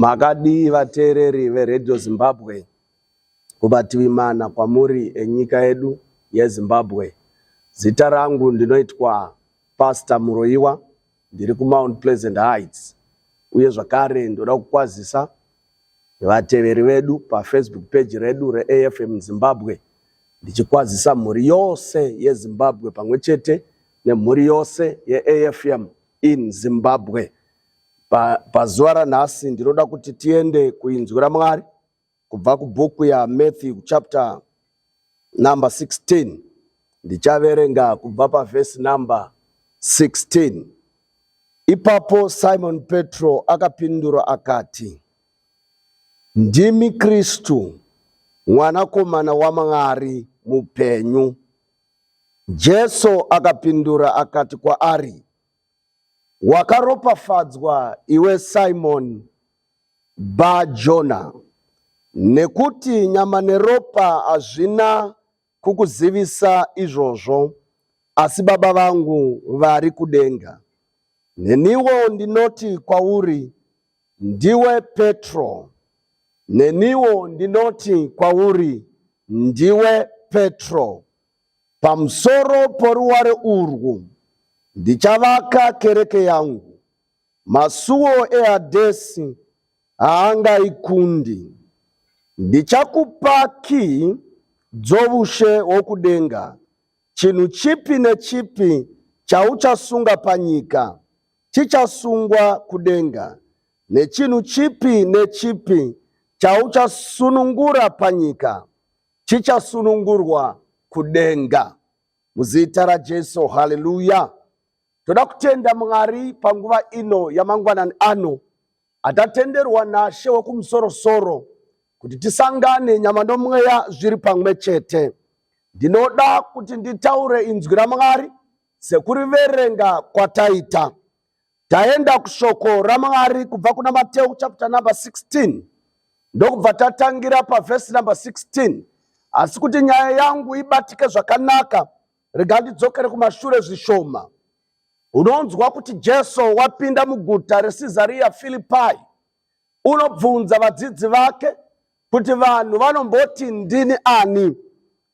Makadii vateereri veRadio Zimbabwe kumativi mana kwamuri enyika yedu yeZimbabwe. Zita rangu ndinoitwa Pastor Muroiwa, ndiri kuMount Pleasant Heights uye zvakare ndoda kukwazisa vateveri vedu paFacebook page redu reAFM Zimbabwe ndichikwazisa mhuri yose yeZimbabwe pamwe chete nemhuri yose yeAFM in Zimbabwe. Pa, pazuva ranhasi ndinoda kuti tiende kuinzwi raMwari kubva kubhuku yaMatthew chapter number 16. Ndichaverenga kubva pavhesi number 16. Ipapo Simon Petro akapindura akati, Ndimi Kristu, Mwanakomana waMwari mupenyu. Jesu akapindura akati kwaari, Wakaropafadzwa iwe Simoni Bar-Jona, nekuti nyama neropa hazvina kukuzivisa izvozvo, asi Baba vangu vari kudenga. Neniwo ndinoti kwauri, ndiwe Petro. Neniwo ndinoti kwauri, ndiwe Petro. Pamusoro poruware urwu ndichavaka kereke yangu, masuo eHadhesi haangaikundi. Ndichakupa kiyi dzovushe hwokudenga. Chinhu chipi nechipi chauchasunga panyika chichasungwa kudenga, nechinhu chipi nechipi chauchasunungura panyika chichasunungurwa kudenga. Muzita raJesu, haleluya. Toda kutenda Mwari panguva ino yamangwanani ano atatenderwa naShe wekumusorosoro kuti tisangane nyama nomweya zviri pamwe chete. Ndinoda kuti nditaure inzwi raMwari sekuriverenga kwataita. Taenda kushoko raMwari kubva kuna Mateu chapter number 16 ndokubva tatangira pavhesi number 16. Asi kuti nyaya yangu ibatike zvakanaka, rega ndidzokere kumashure zvishoma. Unonzwa kuti Jesu wapinda muguta reSizaria Filipai, unobvunza vadzidzi vake kuti vanhu vanomboti ndini ani?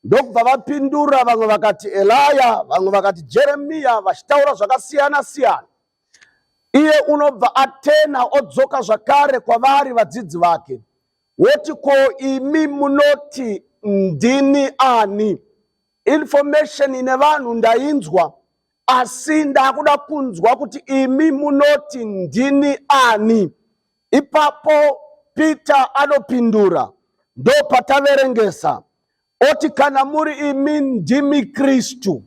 Ndokubva vapindura, vamwe vakati Elaya, vamwe vakati Jeremiya, vachitaura zvakasiyana siyana. Iye unobva atena odzoka zvakare kwavari vadzidzi vake, woti ko imi munoti ndini ani? Information ine vanhu ndainzwa, asi ndakuda kunzwa kuti imi munoti ndini ani? Ipapo Peter anopindura, ndopataverengesa oti kana muri imi ndimi Kristu,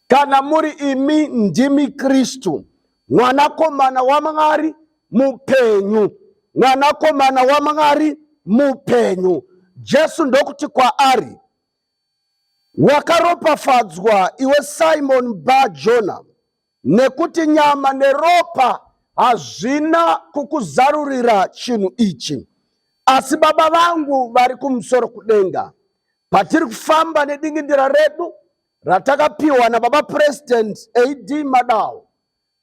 kana muri imi ndimi Kristu, mwanakomana waMwari mupenyu, mwanakomana waMwari mupenyu. Jesu ndokuti kwaari, Wakaropafadzwa iwe Simon Bar Jona, nekuti nyama neropa hazvina kukuzarurira chinhu ichi, asi Baba vangu vari kumusoro kudenga. Patiri kufamba nedingindira redu ratakapiwa naBaba President AD Madawo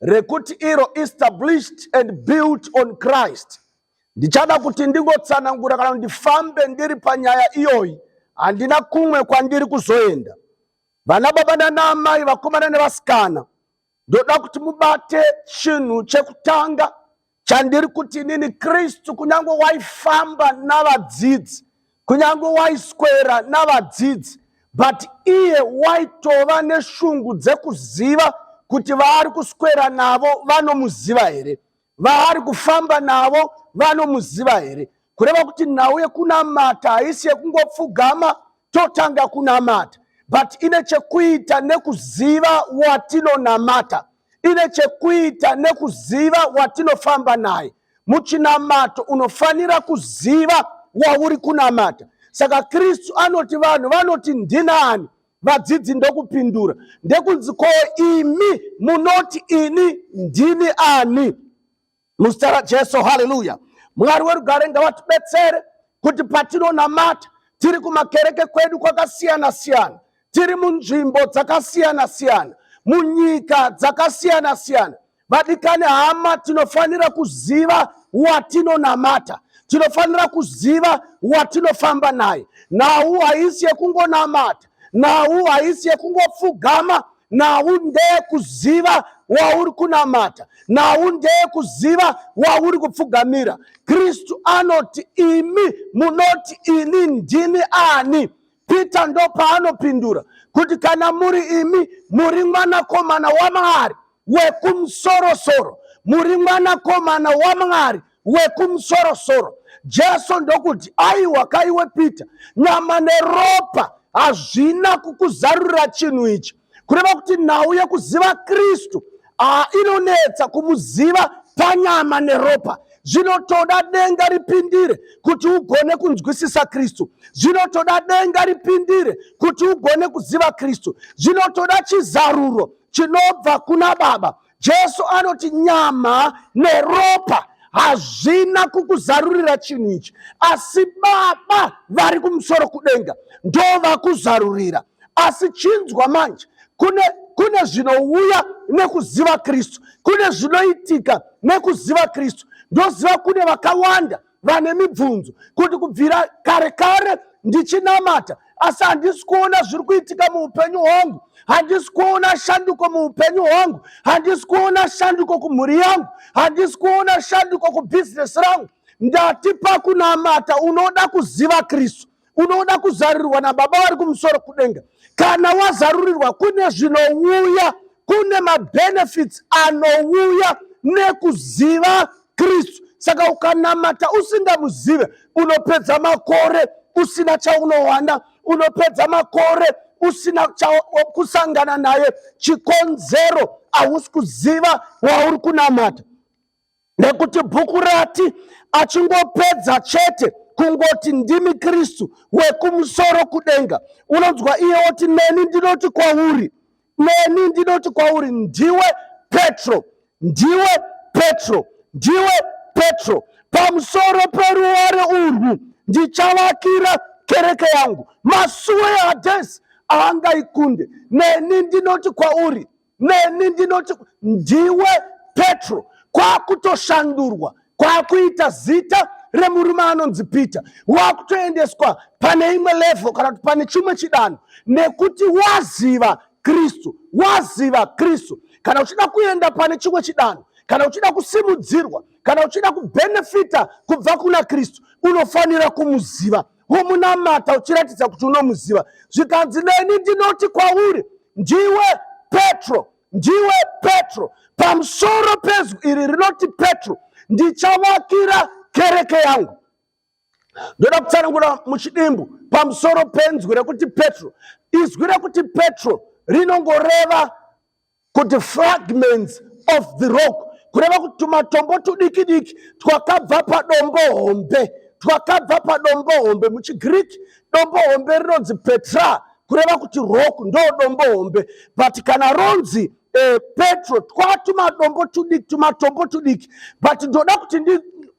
rekuti iro established and built on Christ. Ndichada kuti ndingotsanangura kana ndifambe ndiri panyaya iyoyi, handina kumwe kwandiri kuzoenda. Vana baba nanaamai, vakomana nevasikana, ndoda kuti mubate chinhu chekutanga chandiri kuti inini Kristu kunyange waifamba navadzidzi, kunyange waiswera navadzidzi, but iye waitova neshungu dzekuziva kuti vaari kuswera navo vanomuziva here, vaari kufamba navo vanomuziva here. Kureva kuti nhau yekunamata haisi yekungopfugama totanga kunamata, but ine chekuita nekuziva watinonamata ine chekuita nekuziva watinofamba naye. Muchinamato unofanira kuziva wauri kunamata. Saka Kristu anoti vanhu vanoti ndinani, vadzidzi ndokupindura ndekunzi ko imi munoti ini ndini ani? Muzita raJesu, haleluya. Mwari werugare ngavatibetsere kuti patinonamata tiri kumakereke kwedu kwakasiyana siyana, tiri munzvimbo dzakasiyana siyana, munyika dzakasiyana siyana, vadikani hama, tinofanira kuziva watinonamata. Tinofanira kuziva watinofamba naye. Nhau haisi yekungonamata, nhau haisi yekungopfugama, nhau ndeyekuziva wauri kunamata, nhau ndeyekuziva wauri kupfugamira. Kristu anoti, imi munoti ini ndini ani? Peter ndopaanopindura kuti kana muri imi muri mwanakomana waMwari wekumusorosoro, muri mwanakomana waMwari wekumusorosoro. Jesu ndokuti, aiwa kaiwe Peter, nyama neropa hazvina kukuzarurira chinhu ichi. Kureva kuti nhau yekuziva Kristu inonetsa kumuziva panyama neropa. Zvinotoda denga ripindire kuti ugone kunzwisisa Kristu. Zvinotoda denga ripindire kuti ugone kuziva Kristu. Zvinotoda chizaruro chinobva kuna Baba. Jesu anoti nyama neropa hazvina kukuzarurira chinhu ichi, asi Baba vari kumusoro kudenga ndo vakuzarurira. Asi chinzwa manje, kune kune zvinouya nekuziva Kristu, kune zvinoitika nekuziva Kristu. Ndoziva kune vakawanda vane mibvunzo kuti kubvira kare kare ndichinamata asi handisi kuona zviri kuitika muupenyu hwangu, handisi kuona shanduko muupenyu hwangu, handisi kuona shanduko kumhuri yangu, handisi kuona shanduko kubhizinesi rangu. Ndati pakunamata unoda kuziva Kristu, unoda kuzarurirwa naBaba vari kumusoro kudenga. Kana wazarurirwa, kune zvinouya, kune mabenefits anouya nekuziva Kristu. Saka ukanamata usingamuzive, unopedza makore usina chaunowana, unopedza makore usina kusangana naye. Chikonzero hausi kuziva wauri kunamata. Nekuti bhuku rati achingopedza chete kungoti ndimi Kristu wekumusoro kudenga, unonzwa iye oti, neni ndinoti kwauri, neni ndinoti kwauri, ndiwe Petro, ndiwe Petro, ndiwe Petro, pamusoro peruware urwu ndichavakira kereke yangu, masuo eHadhesi haangaikunde. Neni ndinoti kwauri, neni ndinoti ndiwe Petro. Kwakutoshandurwa, kwakuita zita remurume anonzi Peter, wakutoendeswa pane imwe level kana kuti pane chimwe chidanho, nekuti waziva Kristu, waziva Kristu. Kana uchida kuenda pane chimwe chidanho, kana uchida kusimudzirwa, kana uchida kubhenefita kubva kuna Kristu, unofanira kumuziva, womunamata uchiratidza kuti unomuziva. Zvikanzi, neni ndinoti kwauri, ndiwe Petro, ndiwe Petro, pamusoro pezwi iri rinoti Petro ndichavakira kereke yangu. Ndoda kutsanangura muchidimbu pamusoro penzwi rekuti Petro. Izwi rekuti Petro rinongoreva kuti fragments of the rock, kureva kuti tumatombo tudiki diki twakabva padombo hombe, twakabva padombo hombe. MuchiGreek dombo hombe rinonzi Petra, kureva kuti rock ndo dombo hombe. But kana ronzi Petro, twatumadombo tudiki, tumatombo tudiki. But ndoda kuti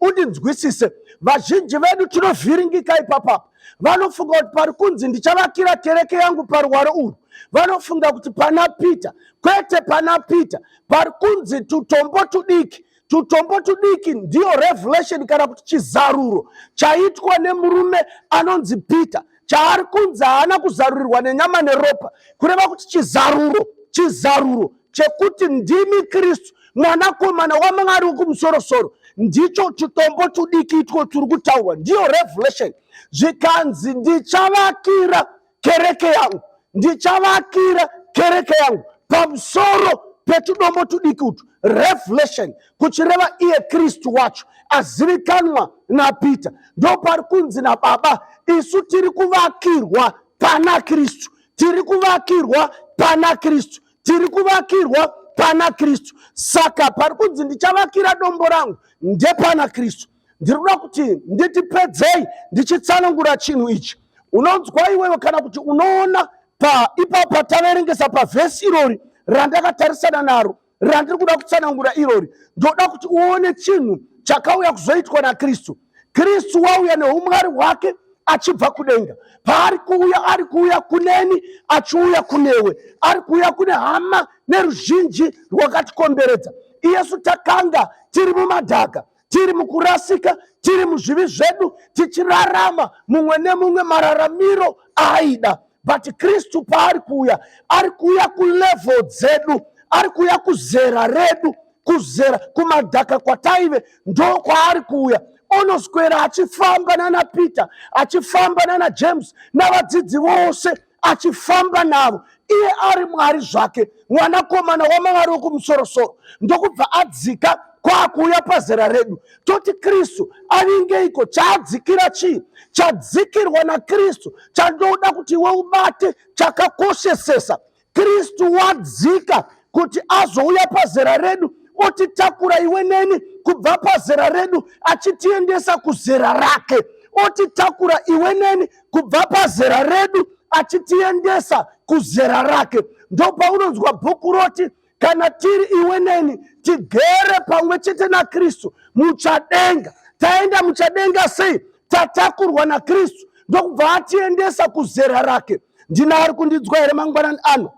undinzwisise, vazhinji vedu tinovhiringika ipapapa. Vanofunga kuti pari kunzi ndichavakira kereke yangu paruware urwu, vanofunga kuti pana Peter. Kwete pana Peter, pari kunzi tutombo tudiki. Tutombo tudiki ndiyo revelation kana kuti chizaruro chaitwa nemurume anonzi Peter, chaari kunzi haana kuzarurirwa nenyama neropa, kureva kuti chizaruro, chizaruro chekuti ndimi Kristu mwanakomana waMwari wekumusorosoro, ndicho tutombo tudiki itwo turi kutaurwa, ndiyo revelation. Zvikanzi ndichavakira kereke yangu, ndichavakira kereke yangu pamusoro petudombo tudiki utu. Revelation, kuchireva iye Kristu wacho azivikanwa naPeter. Ndopari kunzi naBaba, isu tiri kuvakirwa pana Kristu, tiri kuvakirwa pana Kristu, tiri kuvakirwa pana Kristu. Saka pari kunzi ndichavakira dombo rangu ndepana Kristu. Ndiri kuda kuti nditipedzei ndichitsanangura chinhu ichi. Unonzwa iwewe kana kuti unoona pa ipapa taverengesa pavhesi irori randakatarisana naro randiri kuda kutsanangura irori. Ndoda kuti uone chinhu chakauya kuzoitwa naKristu. Kristu wauya neumwari hwake achibva kudenga. Paari kuuya, ari kuuya kuneni, achiuya kunewe, ari kuuya kune hama neruzhinji rwakatikomberedza. Iyesu takanga tiri mumadhaka. tiri mukurasika, tiri muzvivi zvedu, tichirarama mumwe nemumwe mararamiro aaida. But Kristu paari kuuya, ari kuuya kulevel dzedu, ari kuuya kuzera redu, kuzera kumadhaka kwataive, ndo kwaari kuuya. Onoswera achifamba nana Peter, achifamba nana James navadzidzi vose, achifamba navo, iye ari Mwari zvake, mwanakomana waMwari wokumusorosoro, ndokubva adzika kwakuuya pazera redu. Toti Kristu avingeiko? Chaadzikira chii? Chadzikirwa naKristu chandoda kuti iwe ubate chakakoshesesa. Kristu wadzika kuti azouya pazera redu, otitakura iwe neni kubva pazera redu achitiendesa kuzera rake, otitakura iwe neni kubva pazera redu achitiendesa kuzera rake. Ndopaunonzwa bhuku roti kana tiri iwe neni tigere pamwe chete naKristu muchadenga. Taenda muchadenga sei? Tatakurwa naKristu ndokubva atiendesa kuzera rake. Ndina ari kundinzwa here mangwanani ano?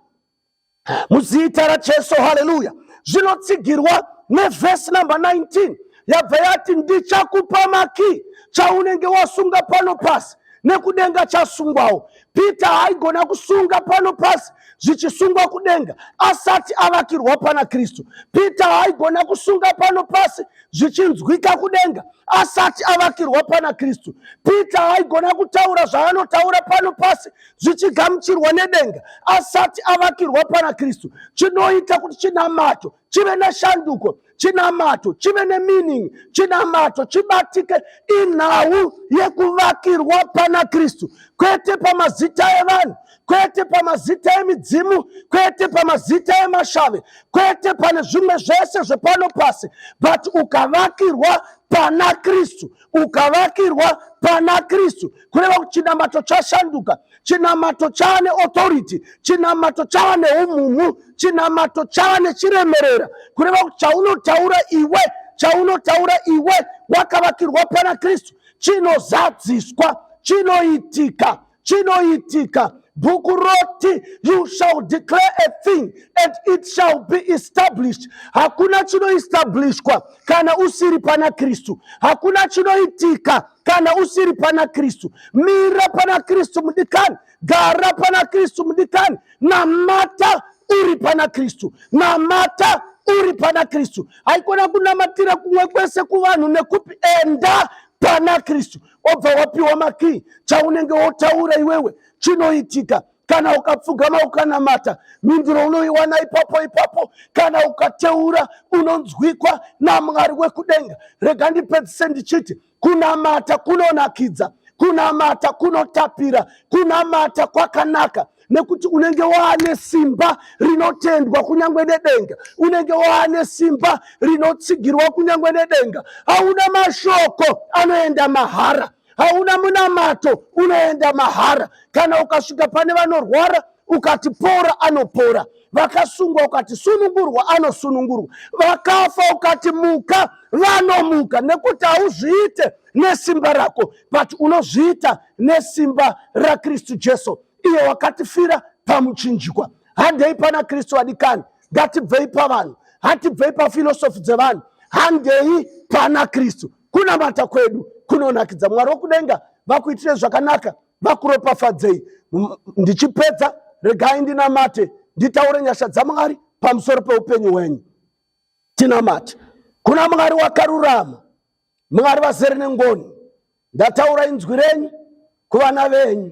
Muzita raJesu, haleluya. Zvinotsigirwa nevhesi namba 19 yabva yati, ndichakupa makii, chaunenge wasunga pano pasi nekudenga chasungwawo. Peter haigona kusunga pano pasi zvichisungwa kudenga asati avakirwa pana Kristu. Peter haigona kusunga pano pasi zvichinzwika kudenga asati avakirwa pana Kristu. Peter haigona kutaura zvaanotaura pano pasi zvichigamuchirwa nedenga asati avakirwa pana Kristu. Chinoita kuti chinamato chive neshanduko, chinamato chive nemeaning, chinamato chibatike, inhau yekuvakirwa pana Kristu, kwete pamazita evanhu, kwete pamazita emidzimu, kwete pamazita emashave, kwete pane zvimwe zvese zvepano pasi, but ukavakirwa pana Kristu, ukavakirwa pana Kristu, kureva kuti chinamato chashanduka, chinamato chava neauthority, chinamato chava neumhumu, chinamato chava nechiremerera, kureva kuti chaunotaura iwe, chaunotaura iwe wakavakirwa pana Kristu chinozadziswa, chinoitika, chinoitika. Bhuku roti you shall declare a thing and it shall be established. Hakuna chinoestablishwa kana usiri pana Kristu. Hakuna chinoitika kana usiri pana Kristu. Mira pana Kristu mudikani, gara pana Kristu mudikani, namata uri pana Kristu, namata uri pana Kristu. Haikona kunamatira kumwe kwese kuvanhu nekupi, enda pana Kristu, obva wapiwa makii. Chaunenge wotaura iwewe chinoitika. Kana ukapfugama ukanamata, mhinduro unoiwana ipapo ipapo. Kana ukateura, unonzwikwa naMwari wekudenga. Rega ndipedzise ndichiti kunamata kunonakidza, kunamata kunotapira, kunamata kwakanaka, nekuti unenge waane simba rinotendwa kunyange nedenga, unenge waane simba rinotsigirwa kunyange nedenga. Hauna mashoko anoenda mahara, hauna munamato unoenda mahara. Kana ukasvika pane vanorwara ukati pora, anopora. Vakasungwa ukati sunungurwa, anosunungurwa. Vakafa ukati muka, vanomuka. Nekuti hauzviite nesimba rako, but unozviita nesimba raKristu Jesu, iye wakatifira pamuchinjikwa. Handei pana Kristu vadikani, ngatibvei pavanhu, hatibvei pafilosofi dzevanhu, handei pana Kristu. Kunamata kwedu kunonakidza. Mwari wokudenga vakuitire zvakanaka, vakuropafadzei. Ndichipedza, regai ndinamate, nditaure nyasha dzaMwari pamusoro peupenyu hwenyu. Tinamate. Kuna Mwari wakarurama, Mwari vazere nengoni, ndataura inzwi renyu kuvana venyu.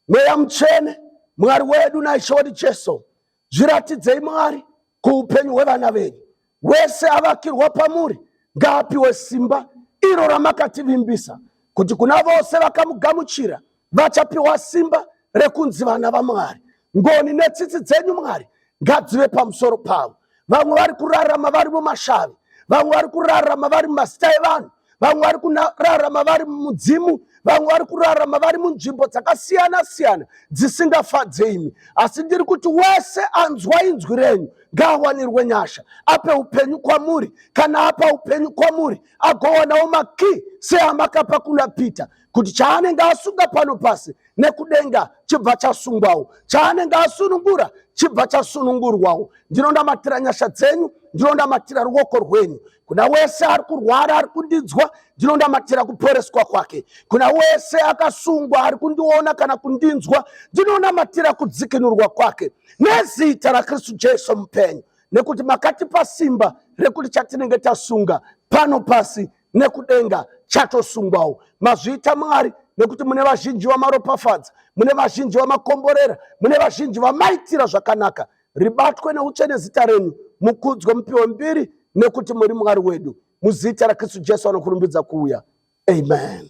Mweya Mutsvene, Mwari wedu naIshe wedu Jesu, zviratidzei Mwari kuupenyu hwevana venyu. Wese avakirwa pamuri ngaapiwe simba iro ramakativimbisa kuti kuna vose vakamugamuchira vachapiwa simba rekunzi vana vaMwari. Ngoni netsitsi dzenyu Mwari ngadzive pamusoro pavo. Vamwe vari kurarama vari mumashavi, vamwe vari kurarama vari mumazita evanhu, vamwe vari kurarama vari mumudzimu, vamwe vari kurarama vari munzvimbo dzakasiyana siyana dzisingafadze imi. Asi ndiri kuti wese anzwa inzwi renyu Ngaawanirwe nyasha, ape upenyu kwamuri. Kana apa upenyu kwamuri, agowanawo makii seamakapa kuna Peter, kuti chaanenge asunga pano pasi nekudenga chibva chasungwawo, chaanenge asunungura chibva chasunungurwawo. Ndinonamatira nyasha dzenyu, ndinonamatira ruoko rwenyu kuna wese ari kurwara ari kundinzwa, ndinonamatira kuporeswa kwake. Kuna wese akasungwa ari kundiona kana kundinzwa, ndinonamatira kudzikinurwa kwake nezita raKristu Jesu mupenyu, nekuti makatipa simba rekuti chatinenge tasunga pano pasi nekudenga chatosungwawo. Mazviita Mwari, nekuti mune vazhinji vamaropafadza, mune vazhinji vamakomborera, mune vazhinji vamaitira zvakanaka. Ribatwe neutsvene zita renyu, mukudzwe, mupiwe mbiri, nekuti muri Mwari wedu. Muzita raKristu Jesu anokurumbidza kuuya, amen.